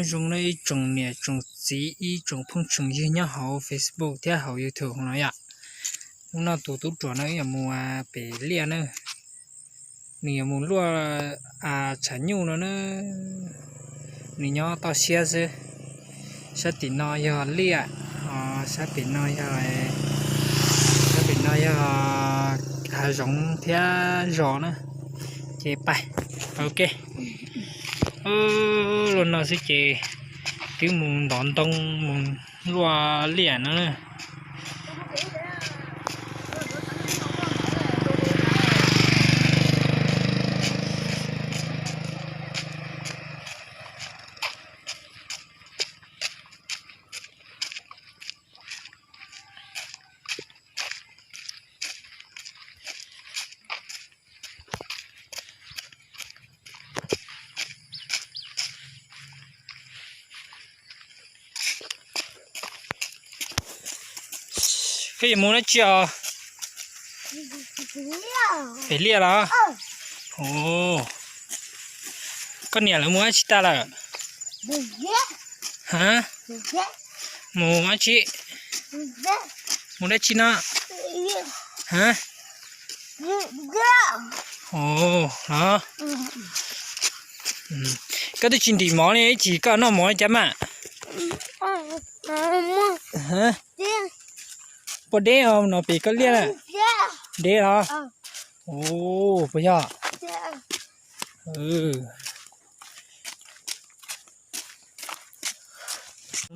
Nyob zoo nawb ib tsoom niam tsoom txiv ib tsoom phooj tsoom ywg nyob hauv Facebook thiab hauv YouTube no yom. Hnub no tus tub ruam no wb yuav mus pem liaj na. Nws yuav mus luaj tshav nyuj no na. Nws nyob toj siab xwb. Sab tim no yog liaj, sab pem no yog, sab pem no yog hav zoov thiab zos na. Ces pais, ok. Luaj no xwb ces twb mus ntov ntoo mus luaj liaj no na. Koj yuav mus dab tsi os? Pem liaj los? Koj niam lawv mus dab tsi tag lawm? Ha? Mus dab tsi? Mus dab tsi no? Ha? Los? Koj twb tsis ntim mov li, ib chim koj noj mov cas mas. Poj deb no pem koj liaj na. Deb los? Puas yog?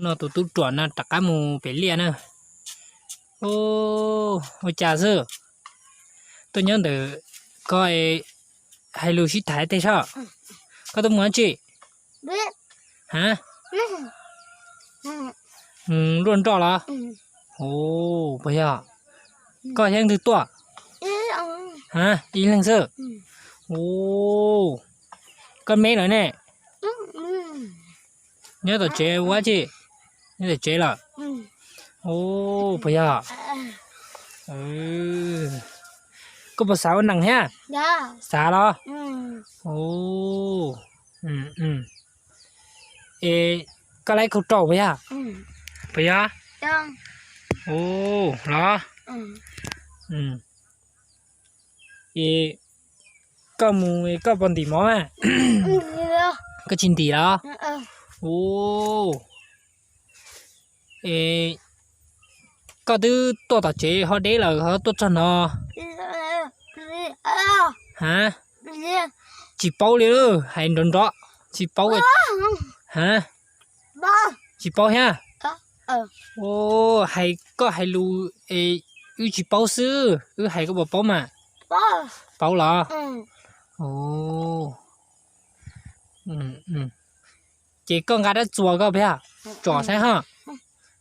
No tus tub ruam no rov qab mus pem liaj na. Ua cas xwb? Tuaj nyob ntawm ko hais lus sib tham tej sab. Koj tuaj mus dab tsi? Ha? Mus luaj nroj los? Puas yog? Koj thiab leej twg tuaj? Ha, ib leeg xwb. Koj me lawm ne? Nyob tom tsev ua dab tsi? Nyob tom tsev lawm. Puas yog? Koj puas xav ua neeg thiab? Xav los? Es koj laib kaug rau puas yog? Puas yog? Los? Es koj mus koj puas ntim mov mas? Koj tsis ntim los? Es koj twb tuaj tom tsev ho deb lawm ho tuaj txog no? Ha? Tsis paub li, hais nrov nrov, tsis paub. Ha? Tsis paub thiab? Hais koj hais lus es wb tsis paub xwb, wb hais koj puas paub mas? Paub los? Ces koj nqa dab txuas koj puas yog? Tsom saib ho.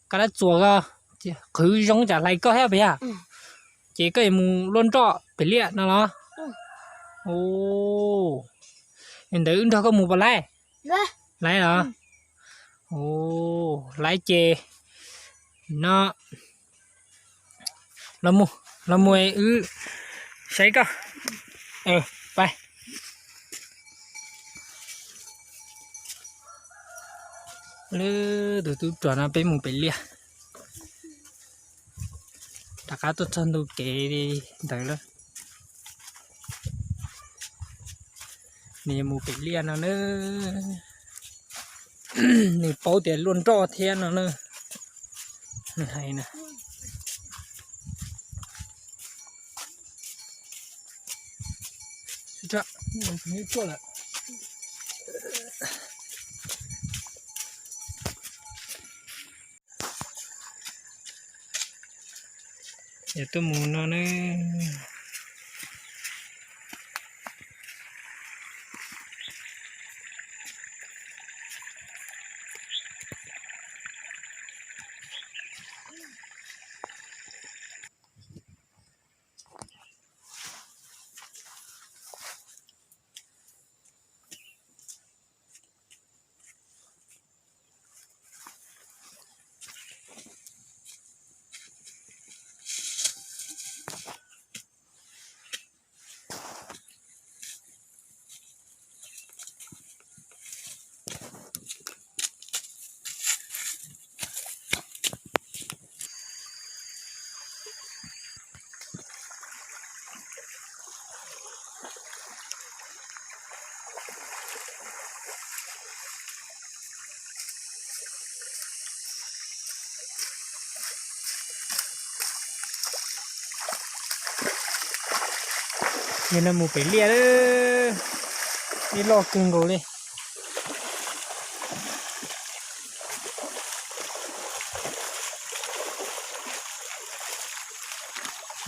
Nqa dab txuas koj, qhwv zoo tsam hlais koj thiab puas yog? Ces koj yuav mus luaj nroj pem liaj no los? Ntawd wb nrog koj mus puas laib? Laib los? Laib ces no los mus, los mus wb saib koj. Pais. Lwm tus tub ruam no peb mus pem liaj. Rov qab tuaj txog ntu kev ntawd lawm. Nws mus pem liaj no na. Nws paub tias luaj nroj thiab no na. Nws hais na. Yog tuaj mus no ne. Yog no mus pem liaj, dej loj kawg nkaus li.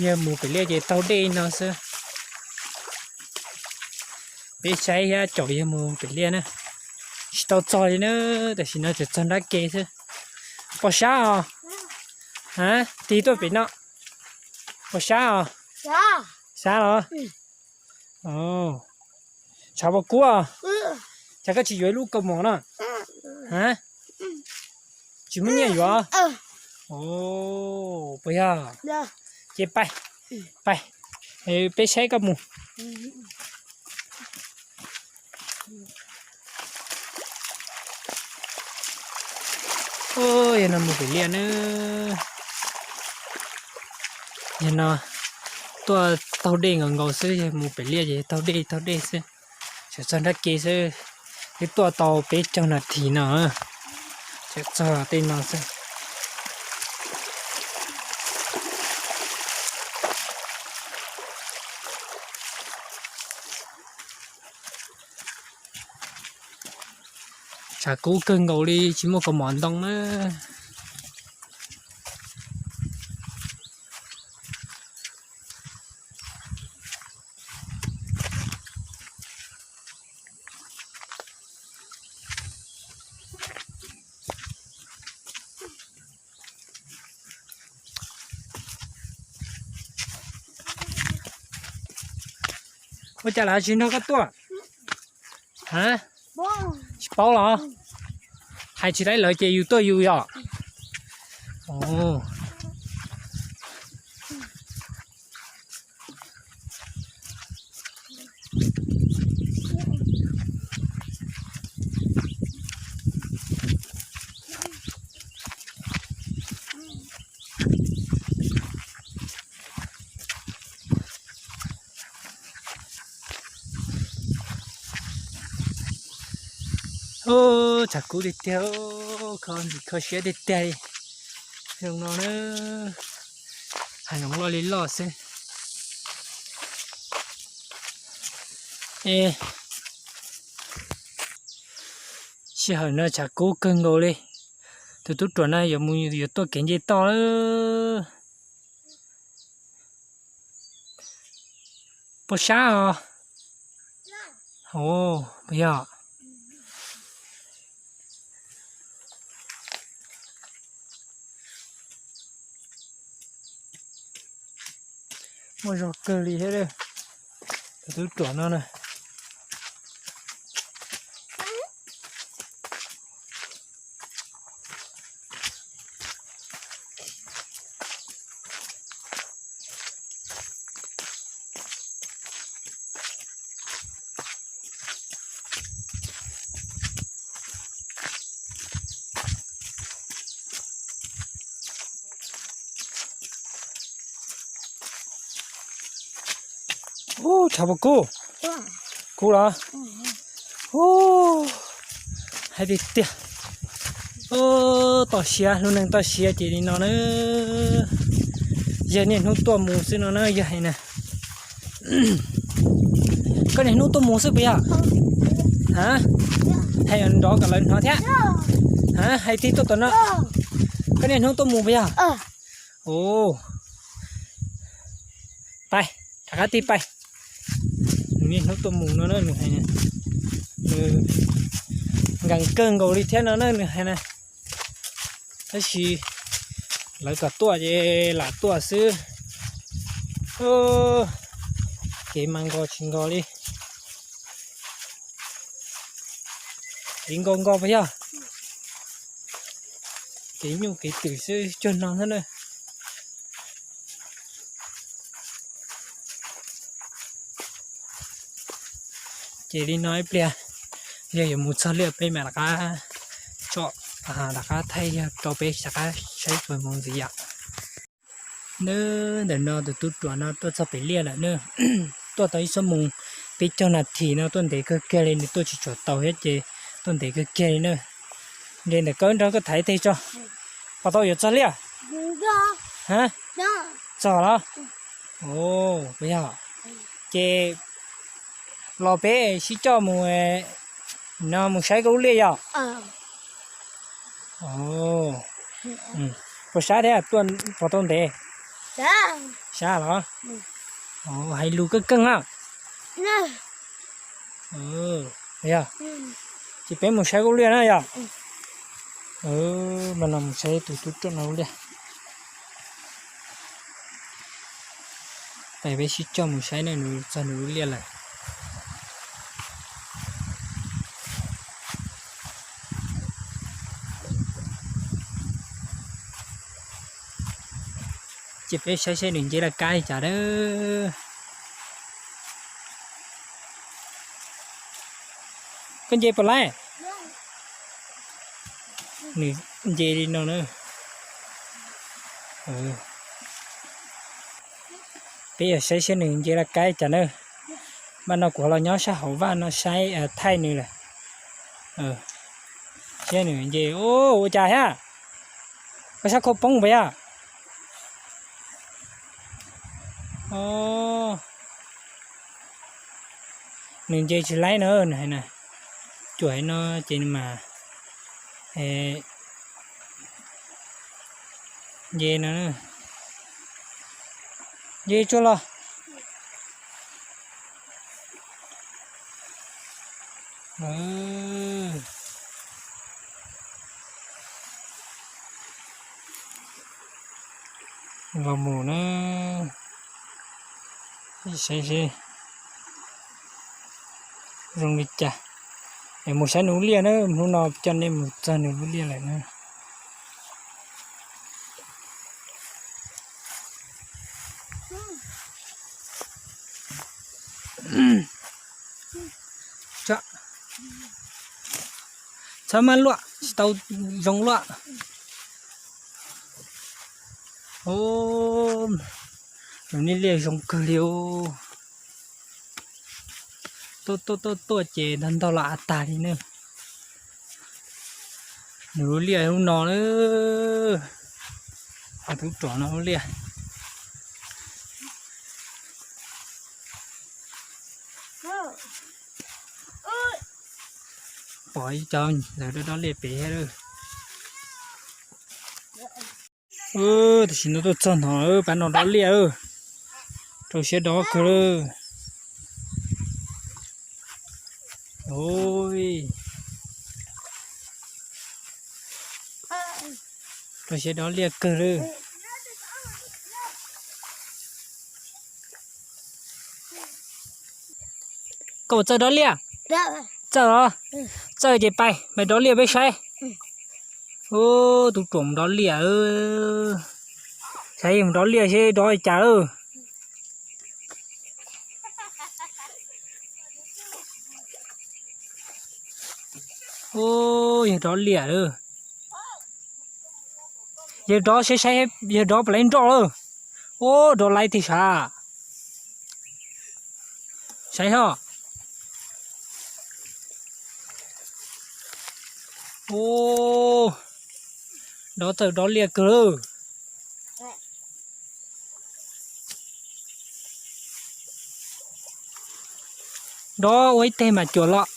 Yog mus pem liaj ces taug dej no xwb. Peb saib thiab caum yog mus pem liaj na. Tsis tau txog li na, tam sim no tseem txog nrab ke xwb. Pom sab os? A, tig tuaj pem no. Pom sab os? Sab los? Tshav puas kub os? Cas koj tsis yuav ib lub kaus mom no? A, tsis muaj nyiaj yuav. Puas yog? Ces pais, pais, peb saib koj mus. Yog no mus pem liaj na. Yog no tuaj taug dej nkaus nkaus xwb, yog mus pem liaj ces taug dej taug dej xwb. Tseem txog nrab ke xwb, twb tuaj tau peb caug nas this no, tseem txog tej no xwb. Tshav kub kawg nkaus li, tsis muaj kaus mom ntoo na. Ua cas lawv tsis nrog koj tuaj? A, tsis paub los? Hais tsis laib lawv ces yus tuaj yus yom? Tshav kub tiag tiag, kho ntxim kho siab tiag tiag li. Zoo no na, hav zoov loj li loj xwb. Sij hawm no tshav kub kawg nkaus li. Tus tub ruam no yuav mus yuav tuaj kev nce toj lawm. Puas sab os? Puas yog? Muaj zog kawg li thiab. Tus tub ruam no na. Ub, tshav puas kub? Kub los? Ub, hais tiag tiag. Ub, toj siab, lub neej toj siab ces li no na. Yog niaj hnub tuaj mus xwb no na, yog hais na. Koj niaj hnub tuaj mus xwb puas yog? A, hais nrov kom lawv hnov thiab. A, hais tig tuaj tom no. Koj niaj hnub tuaj mus puas yog? Ub, pais, rov qab tig pais. Nws niaj hnub tuaj mus no na, nws hais, nws nkees kawg nkaus li thiab no na, nws hais na. Tab sis lawv kom tuaj ces lam tuaj xwb. Kev mas nkaus tsis nkaus li. Kev nkaus nkaus puas yog? Kev nyuj kev twm xwb cuag no xwb na. Ces li no ib pliag, yog yuav mus txog liaj peb mam rov qab tsom, rov qab thaij yog rau peb rov qab saib txuas mus ntxiv yom. Nab, ntawm no tus tub ruam no tuaj txog pem liaj lawm na. Tuaj tau ib xuab moos peb caug nas this no, tuaj ntev kawg kiag li, nws tuaj tsis tshua tau thiab ces tuaj ntev kawg kiag li na. Nres ntawm koj nrog koj thaiv teg tso. Puas tau yuav txog liaj? A, txog los? Puas yog? Ces los peb sib coj mus, no mus saib koj lub liaj yog? Puas sab thiab, tuaj puas tau ntev? Sab los? Hais lus keej keej na. Yog, ces peb mus saib koj lub liaj na yog? Mas no mus saib tus tub ruam no lub liaj. Peb sib coj mus saib na, nws txog nws lub liaj lawm. Ces peb saib seb nws nce laj kab li cas na. Koj nce puas laib? Nws nce li no na. Peb yog saib seb nws nce laj kab li cas na. Mas no kuv ho los nyob sab hauv vaj no saib, thaij nws lawm. Saib nws nce, ua cas thiab? Koj sab khau poob puas yog? Nws nce tsis laib na, nws hais na. Cuam no ces mas nce no, nce tsuag los. Los mus na, saib seb zoo li cas. Es mus saib nws lub liaj na, hnub no coj nej mus txog nws lub liaj lawm na. Txhob maj luaj, tsis tau zoo luaj. Nws lub liaj zoo kawg li os. Tuaj tuaj tuaj tuaj ces ntog ntog los av tag li na. Nws lub liaj lub no na, tub ruam no lub liaj. Pom ib co lawv dob liaj pem thiab lawm. Tam sim no tuaj txog ntawm pab no dob liaj, rau siab dob kawg lawm. Rau siab dob liaj kawg lawm. Koj puas txawj dob liaj? Txawj os. Txawj ces pais, pais dob liaj peb saib. Ub, tub ruam mus dob liaj. Saib yawg mus dob liaj seb dob li cas lawm. Ub, yawg dob liaj lawm. Yawg dob saib saib, yawg dob puas laib nroj lawm. Ub, dob laib tiag sav. Saib hos. Ub, dob txawj dob liaj kawg lawm. Dob ua ib teg mas cuam los.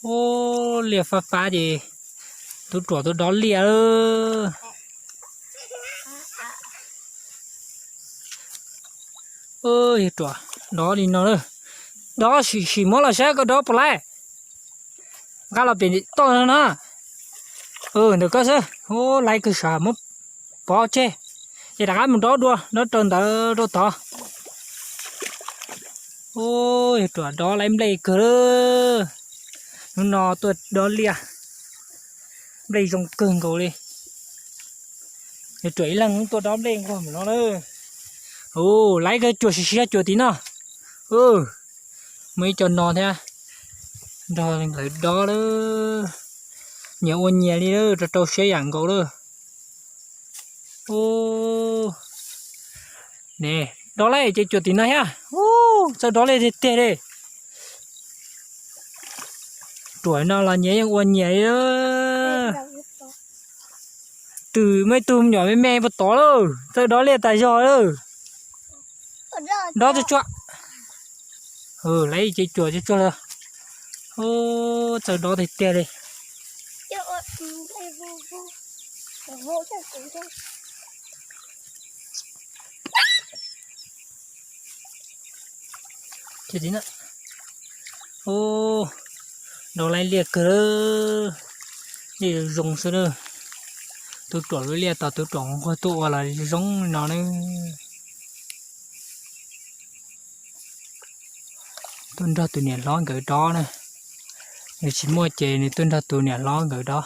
Ub, liaj fab fab ces tub ruam tuaj dob liaj. Yawg ruam dob li no lawm. Dob sim sim muab los saib koj dob puas laib. Nqa los pem toj no na. Ntawm koj xwb. Ub, laib kawg sav, muab pov tseg. Ces rov qab mus dob dua, dob rau ntawd rau tod. Ub, yawg ruam dob laib nplej kawg lawm. Hnub no tuaj dob liaj, nplej zoo kawg nkaus li. Yawg ruam ib leeg tuaj dob nplej nquag mus no lawm. Ub, laib kawg, cuam sim siab cuam tim no. Muaj ib co no thiab, nrog lawv dob lawm. Nyias ua nyias li lawm, rau rau siab yam nkaus lawm. Ub, ne, dob laib ces cuam tim no thiab. Ub, txawj dob liaj tiag tiag li. Ruam no los nyias yeej ua nyias li. Twb muaj ib tug me nyuam me me puag tod lawm, txawj dob liaj tas zog lawm. Dob tsuag tsuag. Lawv ib ce cuam tsuag tsuag li. Txawj dob tiag tiag li. Dob laib liaj kawg, liaj zoo zoo xwb na. Tub ruam lub liaj tod tub ruam nquag tuaj ua los zoo li no na. Tuaj nrog tus niam hlob nkawd dob na. Nws tsis muaj ces nws tuaj nrog tus niam hlob nkawd dob.